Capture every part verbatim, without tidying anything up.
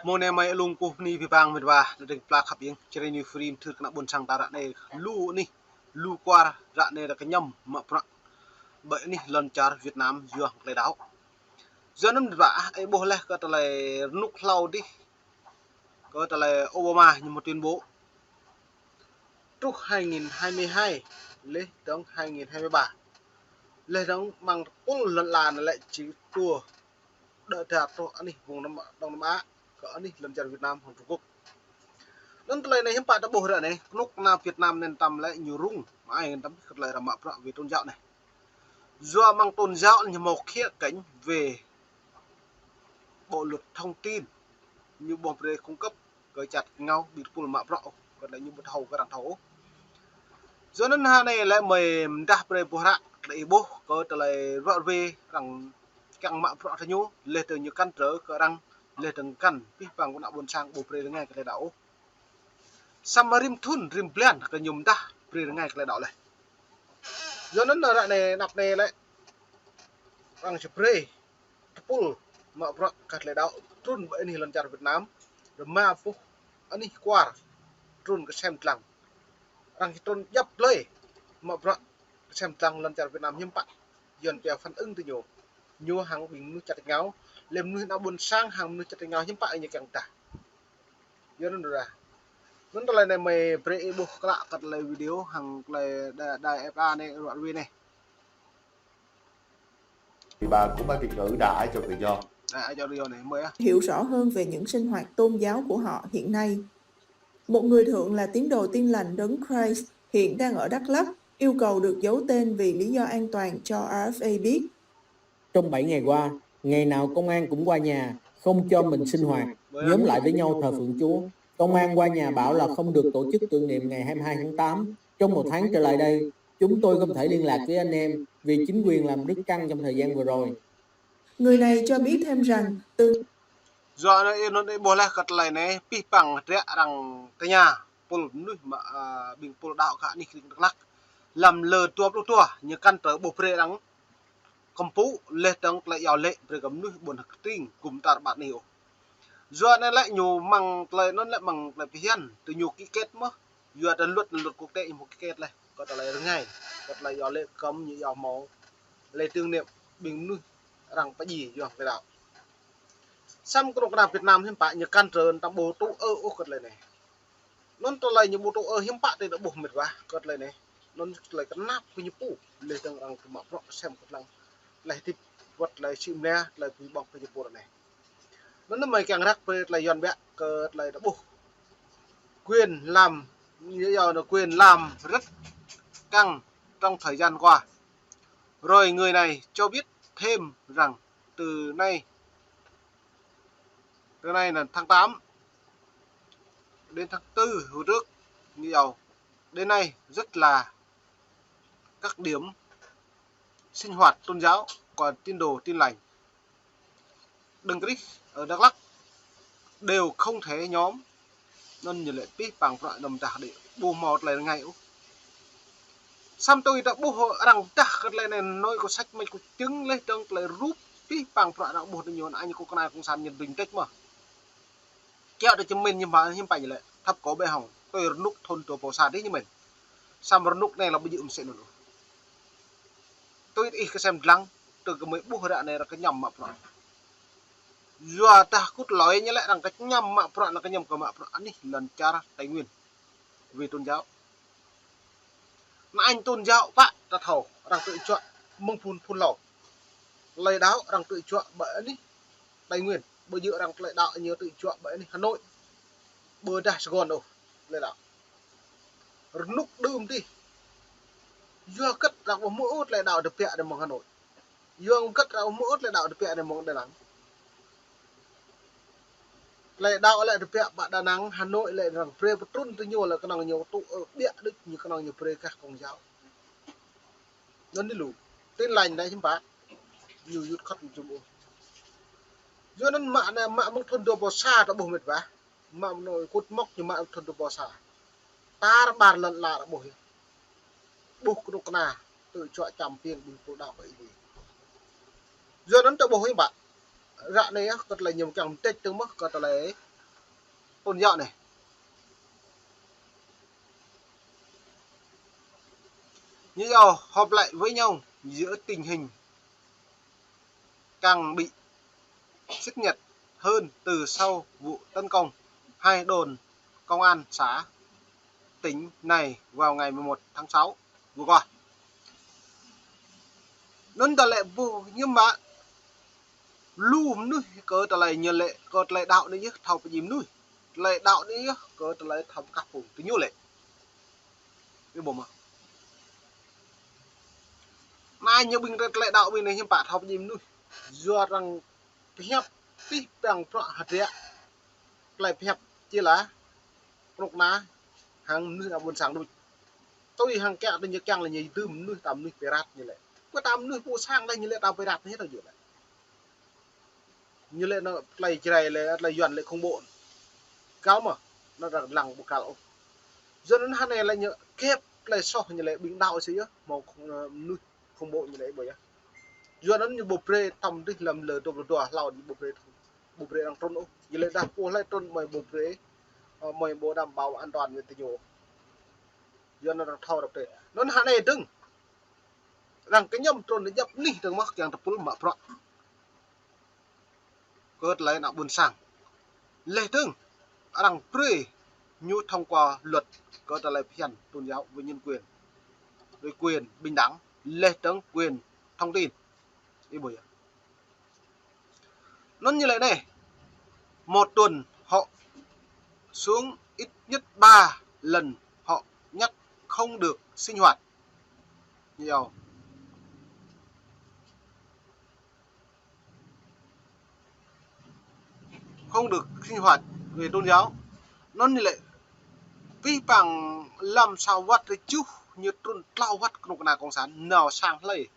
Mơ̆ng anai mơi lung kuh bơni abih bang mĕt wa, lĕ ding pla khăp ing, čơrei ñu free mơthưr kơ ană ƀôn sang ta ră anai lu anih, lu kwar ră anai ră kơñăm mă bruă ƀơi anih lŏn čar Việt Nam yua hăng tơlơi đaŏ. Yua anŭn mĕt wa, ih ƀuh laih kơ tơlơi rơnŭk hlâo adih, kơ tơlơi Obama ñu mă tuyên bố truh hai nghìn hai mươi hai, laih dơ̆ng hai nghìn hai mươi ba. Laih dơ̆ng mơ̆ng tơpul lŏn ala anai lĕ či tua đơđa truh anih vùng Nam, Đông Nam Á, kơ anih lŏn čar Việt Nam hăng Trung Quốc. Anŭn tơlơi anai hiư̆m pă ta ƀuh ră anai, kơnuk kơna Việt Nam anŭn tăm lĕ ñu rŭng, mă ai ngăn tăm kơ tơlơi ră mă bruă về tôn giáo anai. Yua mơ̆ng tôn giáo ñu hmâo khía cạnh về bộ luật thông tin, ñu ƀu brơi cung cấp kơ čăt ngao ƀing tơpul mă bruă, kơ anai ñu ƀu thâo kơ arăng thâo. Yua anŭn hơnai lĕ mơi mơdah brơi ƀuh ră, tơlơi ih ƀuh kơ tơlơi ruă ruê arăng kiăng mă bruă tơ ñu, laih dơ̆ng ñu kăn trơ kơ arăng, laih dơ̆ng kăn abih bang kơ ană ƀôn sang ƀu brơi rơngai kơ tơlơi đaŏ. Samơ̆ rĭm thŭn, rĭm blan kơ ñu mơdah brơi rơngai kơ tơlơi đaŏ laih. Yua anŭn ră anai, anăp anai lĕ arăng či brơi tơpul mă bruă kơ tơlơi đaŏ trŭn ƀơi anih lŏn čar Việt Nam, rơma boh anih kwar trŭn kơ sem dlăng. Arăng či trŭn djăp blơi mă bruă kơ sem dlăng lŏn čar Việt Nam hiư̆m pă. Yua anŭn pia phản ứng tơ ñu. Ñu hăng ƀing mơnuih čăt ngao, lĕ mơnuih ană ƀôn sang hăng mơnuih čăt ngao hiư̆m pă ñu kiăng tah. Yua anŭn ră. Anŭn tơlơi anai mơi brơi ih ƀuh klă kơ tơlơi video hăng tơlơi đa-, đài ép a anai ruă ruê anai. Thì bà cúng bái Việt ngữ Đà Ái Châu Tự Do. Đà Ái Châu Tự Do anai, mơi ah. Hiểu rõ hơn về những sinh hoạt tôn giáo của họ hiện nay. Một người thượng là tín đồ Tin Lành Đấng Christ hiện đang ở Đắk Lắk, yêu cầu được giấu tên vì lý do an toàn cho R F A biết. Trong bảy ngày qua, ngày nào công an cũng qua nhà, không cho mình sinh hoạt. Nhóm lại với nhau thờ phượng Chúa. Công an qua nhà bảo là không được tổ chức tưởng niệm ngày hai mươi hai tháng tám. Trong một tháng trở lại đây, chúng tôi không thể liên lạc với anh em vì chính quyền làm rất căng trong thời gian vừa rồi. Người này cho biết thêm rằng từ Yua anŭn ih ƀuh laih kơ tơlơi anai, abih bang dră arăng tơña, tơpul mơnuih mă, a, ƀing tơpul đaŏ kơ anih kơring Đắk Lắk. Lăm lơ dua pluh dua, ñu kăn trơ ƀu brơi arăng kơmpŭ, laih dơ̆ng tơlơi iâu laĭ brơi kơ mơnuih ƀôn hơk tring gum tar ƀar anih ôh. Yua anai lĕ ñu mơ̆ng tơlơi anŭn lĕ mơ̆ng tơlơi phiăn, tơ ñu ký kết mơ̆n. Yua tơ luật, luật quốc tế ñu ký kết laih, kơ tơlơi rơngai, kơ tơlơi iâu laĭ kơ ñu iâu hmâo lĕ tưởng niệm ƀing mơnuih arăng pơjing yua hăng tơlơi đaŏ. Samơ̆ kơnuk kơna Việt Nam hiư̆m pă ñu kăn trơ tăm ƀu tŭ ư ôh kơ tơlơi anai. Anŭn tơlơi ñu ƀu tŭ ư hiư̆m pă tơlơi ta ƀuh mĕt wa kơ tơlơi anai. Anŭn tơlơi kơnap kơ ñu pô, laih dơ̆ng arăng kơ mă bruă sem kơ lăng. Laih tip wơ̆t tơlơi sĭ mơnia, tơlơi pui ƀơ̆ng pui jơpur anai. Anŭn mơi kiăng răk brơi tơlơi Yuan biă kơ tơlơi ta ƀuh. Quyền làm, ñu iâu anŭn quyền làm rất căng trong thời gian qua. Rồi người này cho biết thêm rằng từ nay, từ nay là tháng tám đến tháng tư hôm trước, ñu iâu, đến nay rất là các điểm sinh hoạt tôn giáo của tín đồ Tin Lành Đấng Christ ở Đắk Lắk đều không thể nhóm. Anŭn ñu lĕ abih bang bruă anŭn mơdah đĭ, ƀu hmâo tơlơi rơngai ôh. Samơ̆ tui ta ƀuh arăng dah kơ tơlơi anai, nói có sách mách có chứng laih dơ̆ng tơlơi rup, abih bang bruă arăng ƀuh tơ ñu, anai ñu kơ kơnai cộng sản ñu bình tĩnh mơ̆n. Kiăo tơ chứng minh ñu mă hiư̆m pă ñu lĕ, thâo kơ ƀĕ hŏng, tui rơnŭk thŭn dua pluh sa adih ñu mơ̆n. Samơ̆ rơnŭk anai lĕ ƀu djơ̆ mơsĕ anŭn ôh. Tui ih kơ sem dlăng, tơ kơ mơi ƀuh ră anai arăng kơñăm mă bruă. Yua dah kŭt lơi ñu lĕ arăng kơñăm mă bruă, arăng kơñăm kơ mă bruă anih lŏn čar Tây Nguyên. Vì tôn giáo. Anŭn tôn giáo pă ta thâo, arăng tơčuă mơ̆ng phŭn phŭn hlâo. Tơlơi đaŏ arăng tơčuă ƀơi anih Tây Nguyên. Ƀu djơ̆ arăng tơlơi đaŏ ñu tơčuă ƀơi anih Hà Nội. Ƀu dah Sài Gòn ôh, tơlơi đaŏ. Rơnŭk đưm adih. Yua hơget arăng ƀu hmư̆ ôh tơlơi đaŏ tơbiă anai mơ̆ng Hà Nội. Yua hơget arăng ƀu hmư̆ ôh tơlơi đaŏ tơbiă anai mơ̆ng Đà Nẵng. Tơlơi đaŏ lĕ tơbiă ƀơi Đà Nẵng, Hà Nội lĕ arăng brơi pơtrŭn tơ ñu lĕ kơnơ̆ng ñu tŭ ư biă đôč, ñu kơnơ̆ng ñu brơi gah Công giáo. Anŭn anai lu. Tin Lành anai hiư̆m pă. Ñu yut khŏt ñu jum ôh. Yua anŭn mă anai, mă mơ̆ng thŭn dua pluh sa ta ƀuh mĕt wa. Mă mơ̆ng anai kŭt mŏk ñu mă thŭn dua pluh sa. Tar ƀar lŏn ala ta ƀuh yơh. Ƀuh kơnuk kơna tơčuă čăm piêng ƀing tơpul đaŏ kơ ih. Yua anŭn ta ƀuh hiư̆m pă. Ră anai yơh, kơ tơlơi ñu kiăng mơtĕč tơ̆ng mơ̆n kơ tơlơi tôn giáo này. Như nhau họp lại với nhau giữa tình hình càng bị siết nhiệt hơn từ sau vụ tấn công hai đồn công an xã tỉnh này vào ngày mười một tháng sáu vừa qua. Anŭn tơlơi ƀu hiam mă lu mơnuih kơ tơlơi ñu lĕ, kơ tơlơi đaŏ anai yơh thâo pơjing mơnuih. Tơlơi đaŏ anai yơh kơ tơlơi thâo pơkah pơpŭ tơ ñu lĕ. Ih ƀuh mơ̆? Anai ñu ƀing tơlơi đaŏ ƀing anai hiư̆m pă thâo pơjing mơnuih. Yua arăng pơhiăp pih păng prăk hơdră. Tơlơi pơhiăp či lah kơnuk kơna hăng mơnuih ană ƀôn sang đôč. Tui hăng kiăng tơ ñu kiăng lĕ ñu dưm mơnuih tam mơnuih pơrăt ñu lĕ. Pơ tam mơnuih pô sang lĕ ñu lĕ tam pơrăt ñu tơ ñu lĕ. Ñu lĕ anŭn tơlơi Jrai lĕ, tơlơi Yuan lĕ khủng bố. Kâo mơ̆, anŭn arăng lăng ƀu kăl ôh. Yua anŭn hơnai lĕ ñu kĕp tơlơi soh ñu lĕ ƀing đaŏ sĭ yơh, mơ̆ khủng, ơ, mơnuih khủng bố ñu lĕ ƀu yơh. Yua anŭn ñu ƀu brơi tơm dih lăm lơ dua pluh dua hlâo ñu ƀu brơi, ƀu brơi arăng trŭn ôh. Ñu lĕ đah pô hlơi trŭn mơi ƀu brơi, ơ, mơi ƀu đảm bảo an toàn ñu tơ ñu. Yua anŭn arăng thâo răp tê. Anŭn hơnai dơ̆ng. Arăng kơñăm trŭn djăp anih dơ̆ng mơ̆ kiăng tơpul mă prăk kơ tơlơi ană ƀôn sang. Leh dơ̆ng, arăng brơi ñu thông qua luật kơ tơlơi phiăn tôn giáo với nhân quyền, với quyền bình đẳng, leh dơ̆ng quyền thông tin. Ih ƀuh yơh. Anŭn ñu lĕ anai, một tuần họ xuống ít nhất ba lần, họ nhắc không được sinh hoạt. Ñu iâu không được sinh hoạt về tôn giáo. Anŭn ñu lĕ pih păng lăm sa wơ̆t rơjuh ñu trŭn klâo wơ̆t kơnuk kơna cộng sản nao sang hlơi.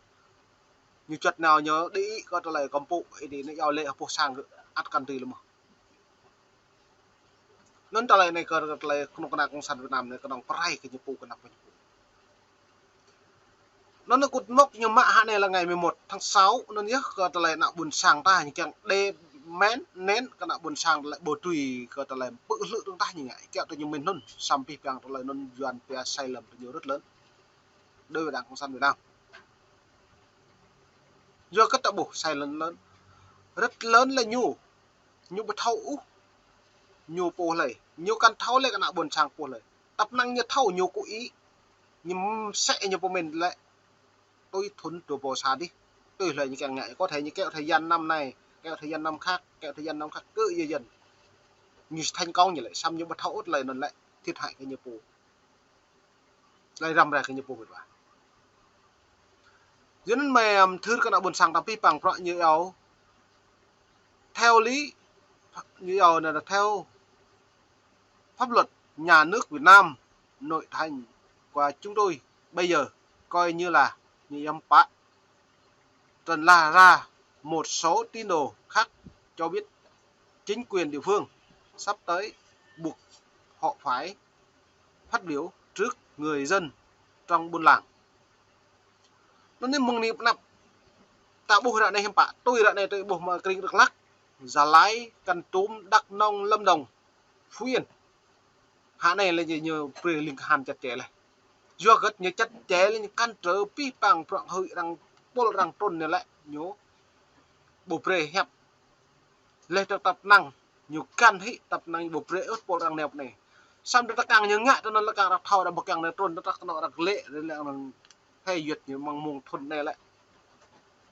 Ñu juăt nao ñu đĭ kơ tơlơi kơmpŭ, ih đĭ anai iâu lĕ hơpuh sang kơ ăt kăn tui lĕ mơ̆. Anŭn tơlơi anai kơ tơlơi kơnuk kơna cộng sản Việt Nam anai kơnơ̆ng pơrai kơ ñu pô kơnăp kơ ñu pô. Anŭn kŭt mơ̆k ñu mă hơnai lĕ ngày mười một tháng sáu, anŭn yơh kơ tơlơi ană ƀôn sang ta ñu kiăng đe mĕn nĕn kơ ană ƀôn sang tơlơi ƀu tui kơ tơlơi pơhlư tơ̆ng tah ñu ngă, kiăng tơ ñu mĭn anŭn, samơ̆ pih păng tơlơi anŭn Yuan pia sai lầm tơ ñu rất lớn. Đối với Đảng Cộng sản Việt Nam. Yua kơ ta ƀuh sai lầm lớn. Rất lớn lĕ ñu. Ñu ƀu thâo ôh. Ñu pô hlơi. Ñu kăn thâo lĕ kơ ană ƀôn sang pô hlơi. Tăp năng ñu thâo ñu kơ ih. Ñu mơ̆ sĕ ñu pơmĭn lĕ. Tui thŭn dua rơbâo sa dih. Tui hlơi ñu kiăng ngă. Có thể ñu kéo thời gian năm nay, kéo thời gian năm khác, kéo thời gian năm khác. Kơ yơ yăn. Ñu thành công ñu lĕ. Samơ̆ ñu ƀu thâo ôh tơlơi anŭn lĕ. Thiệt hại kơ ñu pô. Tơlơi răm rai kơ ñu pô mĕt wa. Yua anŭn mơi, ưm, thâo kơ ană ƀôn sang ta pih păng prăk ñu iâu. Theo lý, ñu iâu anai là theo pháp luật nhà nước Việt Nam nội thành của chúng tôi bây giờ coi như là ñu iâu pă. Trần La ra một số tín đồ khác cho biết chính quyền địa phương sắp tới buộc họ phải phát biểu trước người dân trong buôn làng. Anŭn anai mơ̆ng anai pơnăp. Ta ƀuh ră anai hiư̆m pă, tui ră anai tui ƀuh mă kring Dak Lak, Gia Lai, Kon Tum, Đắk Nông, Lâm Đồng, Phú Yên. Hơnai lĕ ñu, ñu brơi ling kahan chặt chẽ lĕ. Yua kơ ñu chặt chẽ lĕ ñu cản trở pih păng prăk hơi arăng pôl arăng trŭn anai lĕ ñu ƀu brơi hiăp. Leh dơ̆ng tăp năng ñu kăn hĭ tăp năng ƀu brơi ôh pôl arăng neo pơ anai. Samơ̆ dơ̆ng tơkăng ñu ngă tơ anŭn lĕ kăng arăng thâo đa ƀu kiăng anai trŭn dơ̆ng tăk anŭn arăng lĕ, lĕ arăng phê duyệt ñu mơ̆ng mông thŭn anai lĕ.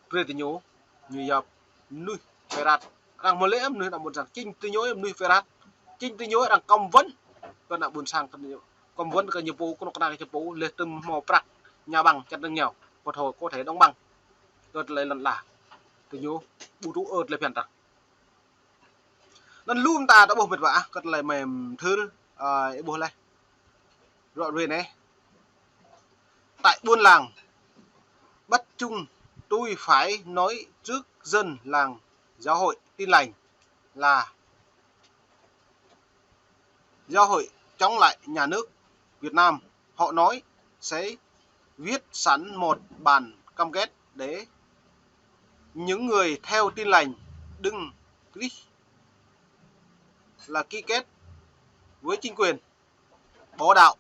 Brơi tơ ñu, ñu yap mơnuih pơrăt. Arăng mơ̆ lĕ mơnuih ană ƀôn sang. Chính tơ ñu mơnuih pơrăt. Chính tơ ñu arăng cấm vận kơ ană ƀôn sang kơ ñu. Cấm vận kơ ñu pô, kơnuk kơna kơ ñu pô, leh tơm hmâo prăk, nhà băng, chăn nâng nghèo, có thể, có thể đóng băng. Kơ tơlơi lăn la. Tơ ñu, ƀu tŭ ơ tơlơi phiăn ta. Anŭn lŏm ta ta ƀuh mĕt wa, kơ tơlơi mơi thâo, ơ, ih ƀuh leh. Ră ruai anai. Tại buôn làng, bắt chúng tôi phải nói trước dân làng giáo hội Tin Lành là giáo hội chống lại nhà nước Việt Nam. Họ nói sẽ viết sẵn một bản cam kết để những người theo Tin Lành đừng ký, là ký kết với chính quyền, bỏ đạo.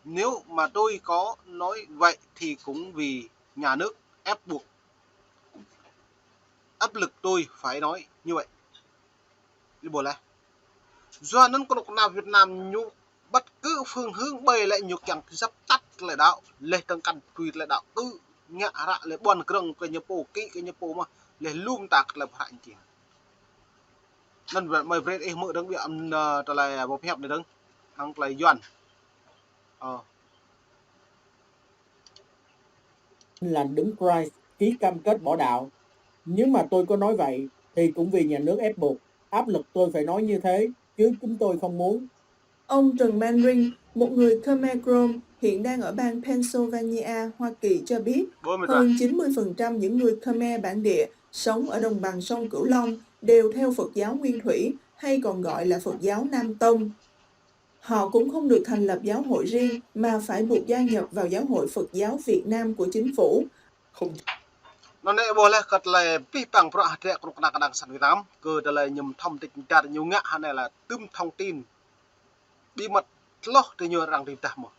Nếu mà tôi có nói vậy thì cũng vì nhà nước ép buộc, áp lực tôi phải nói như vậy. Đi bộ leh. Yua anŭn kơnuk kơna Việt Nam ñu bất cứ phương hướng ƀơi lĕ ñu kiăng dập tắt tơlơi đaŏ, laih dơ̆ng kăn tui tơlơi đaŏ kơ ngă hră laih ƀuăn krơ̆ng kơ ñu pô, kĭ kơ ñu pô mơ̆n, laih lŏm ta kơ tơlơi hră ñu či. Anŭn mơi brơi ih hmư̆ dơ̆ng ƀiă, ơ, tơlơi pơhiăp anai dơ̆ng, hăng tơlơi Yuan. Ơ. Là Đấng Christ ký cam kết bỏ đạo. Nếu mà tôi có nói vậy, thì cũng vì nhà nước ép buộc, áp lực tôi phải nói như thế, chứ chúng tôi không muốn. Ông Trần Manring, một người Khmer Krom, hiện đang ở bang Pennsylvania, Hoa Kỳ cho biết, hơn chín mươi phần trăm những người Khmer bản địa sống ở đồng bằng sông Cửu Long đều theo Phật giáo Nguyên Thủy, hay còn gọi là Phật giáo Nam Tông. Họ cũng không được thành lập giáo hội riêng mà phải buộc gia nhập vào Giáo hội Phật giáo Việt Nam của chính phủ. Anŭn anai ƀuh laih kơ tơlơi pih pang prăk hơdră kơnuk kơna kơdang sang Việt Nam, kơ tơlơi ñu thông tin dar ñu ngă hơnai là tơm thông tin bí mật tloh tơ ñu arăng tui tah mơ̆n.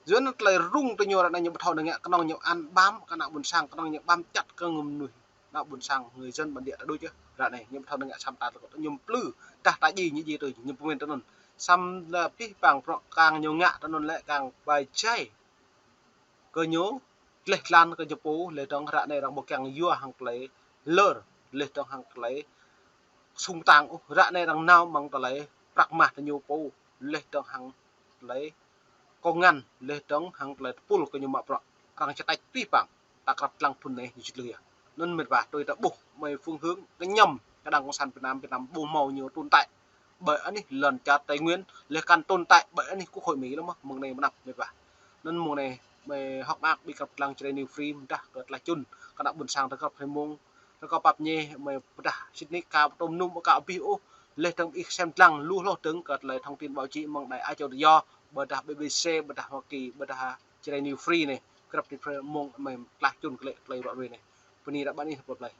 Yua anŭn tơlơi rŭng tơ ñu arăng anai ñu ƀu thâo ngă kơnơ̆ng ñu ăn bám kơ ană ƀôn sang, kơnơ̆ng ñu bám chặt kơ mơnuih ană ƀôn sang người dân bản địa ta đôč yơh. Ră anai ñu ƀu thâo ngă săm ta tơ ñu plư, tah ta ji ñu ji tui ñu pơmĭn tơ anŭn. Săm lĕ pih pang prăk kang ñu ngă tơ anŭn lĕ kang bai jai kơ ñu, laih tlan kơ ñu pô, laih dơ̆ng ră anai arăng ƀu kiăng yua hăng tơlơi lơr, laih dơ̆ng hăng tơlơi sung tang ôh, ră anai arăng nao mơ̆ng tơlơi prăk mah tơ ñu pô, laih dơ̆ng hăng tơlơi kông ngăn, laih dơ̆ng hăng tơlơi tơpul kơ ñu mă prăk, arăng čơtač pih pang, ta krăp lăng phŭn anai ñu čut lui yơh. Anŭn mĕt wa, tui ta ƀuh mơi phương hướng kơ ñăm kơdang Cộng sản Việt Nam, Việt Nam ƀu hmâo ñu tồn tại. Ƀơi anih lŏn čar Tây Nguyên, laih kăn tồn tại ƀơi anih Quốc hội Mỹ lơ̆m mơ̆n, mơ̆ng anai mơnăp mĕt wa. Anŭn mơ̆ng anai mơi hŏk mơak ƀing krăp lăng Jrai New Free, mơdah kơ tơlơi čun kơ ană ƀôn sang ta krăp hơmông, rơkâo pap ñe mơi pơdah sĭt nik ka pơtôm num ka abih ôh, laih dơ̆ng ih sem lăng lu hloh dơ̆ng kơ tơlơi thông tin báo chí mơ̆ng Đài Á Châu Tự Do, ƀôdah B B C, ƀôdah Hoa Kỳ, ƀôdah Jrai New Free anai, krăp tơlơi mơ̆ng mơi tơlơi čun kơ lĕ tơlơi ruă ruai anai. Bơni ră ƀăn ih pơplai.